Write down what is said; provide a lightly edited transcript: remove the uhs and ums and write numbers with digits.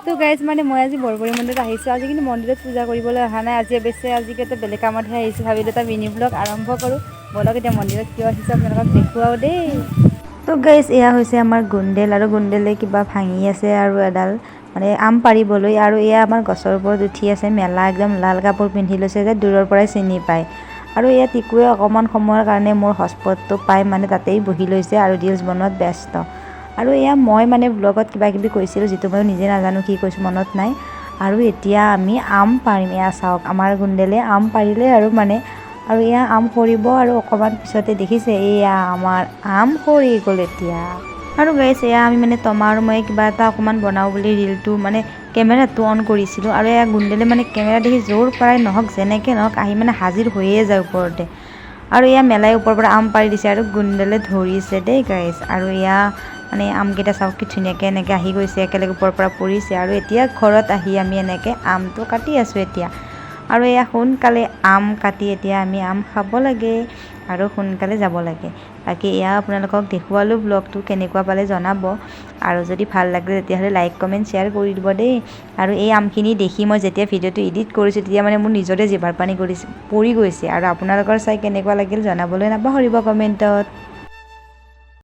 তো গাইজ, মানে মই আজি বৰবৰী মন্দিৰত আহিছোঁ। আজি কিন্তু মন্দিৰত পূজা কৰিবলৈ অহা নাই। আজি অৱশ্যে আজি কিবা বেলেগ কামতহে আহিছোঁ। ভাবিলোঁ এটা মিনি ব্লগ আৰম্ভ কৰোঁ। ব'লক, এতিয়া মন্দিৰত কিয় আহিছোঁ আপোনালোকক দেখুৱাওঁ দেই। তো গাইজ, এয়া হৈছে আমাৰ গুণ্ডেল আৰু গুণ্ডেলে কিবা ভাঙি আছে আৰু এডাল মানে আম পাৰিবলৈ। আৰু এয়া আমাৰ গছৰ ওপৰত উঠি আছে মেলা, একদম লাল কাপোৰ পিন্ধি লৈছে যে দূৰৰ পৰাই চিনি পায়। আৰু এয়া টিকুৱে অকণমান সময়ৰ কাৰণে মোৰ হটস্পটটো পাই মানে তাতেই বহি লৈছে আৰু ৰিলচ বনোৱাত ব্যস্ত। আৰু এয়া মই মানে ব্লগত কিবা কিবি কৈছিলোঁ, যিটো মই নিজে নাজানো কি কৈছোঁ, মনত নাই। আৰু এতিয়া আমি আম পাৰিম। এয়া চাওক, আমাৰ গুণ্ডেলে আম পাৰিলে আৰু মানে আৰু এয়া আম সৰিব আৰু অকণমান পিছতে। দেখিছে, এয়া আমাৰ আম সৰি গ'ল এতিয়া। আৰু গাইছ, এয়া আমি মানে তমা আৰু মই কিবা এটা অকণমান বনাওঁ বুলি ৰিলটো মানে কেমেৰাটো অন কৰিছিলোঁ। আৰু এয়া গুণ্ডেলে মানে কেমেৰা দেখি য'ৰ পৰাই নহওক, যেনেকৈ নহওক, আহি মানে হাজিৰ হৈয়ে যায় ওপৰতে। আৰু এয়া মেলাই ওপৰৰ পৰা আম পাৰি দিছে আৰু গুণ্ডেলে ধৰিছে দেই গাইছ। আৰু এয়া মানে আমকেইটা চাওক, কি ধুনীয়াকৈ এনেকৈ আহি গৈছে, একেলগে ওপৰৰ পৰা পৰিছে। আৰু এতিয়া ঘৰত আহি আমি এনেকৈ আমটো কাটি আছোঁ এতিয়া। আৰু এয়া সোনকালে আম কাটি এতিয়া আমি আম খাব লাগে আৰু সোনকালে যাব লাগে। বাকী এয়া আপোনালোকক দেখুৱালোঁ। ব্লগটো কেনেকুৱা পালে জনাব আৰু যদি ভাল লাগে তেতিয়াহ'লে লাইক, কমেণ্ট, শ্বেয়াৰ কৰি দিব দেই। আৰু এই আমখিনি দেখি মই যেতিয়া ভিডিঅ'টো এডিট কৰিছোঁ, তেতিয়া মানে মোৰ নিজৰে জিভাৰ পানী কৰিছে পৰি গৈছে। আৰু আপোনালোকৰ চাই কেনেকুৱা লাগিল জনাবলৈ নাপাহৰিব কমেণ্টত।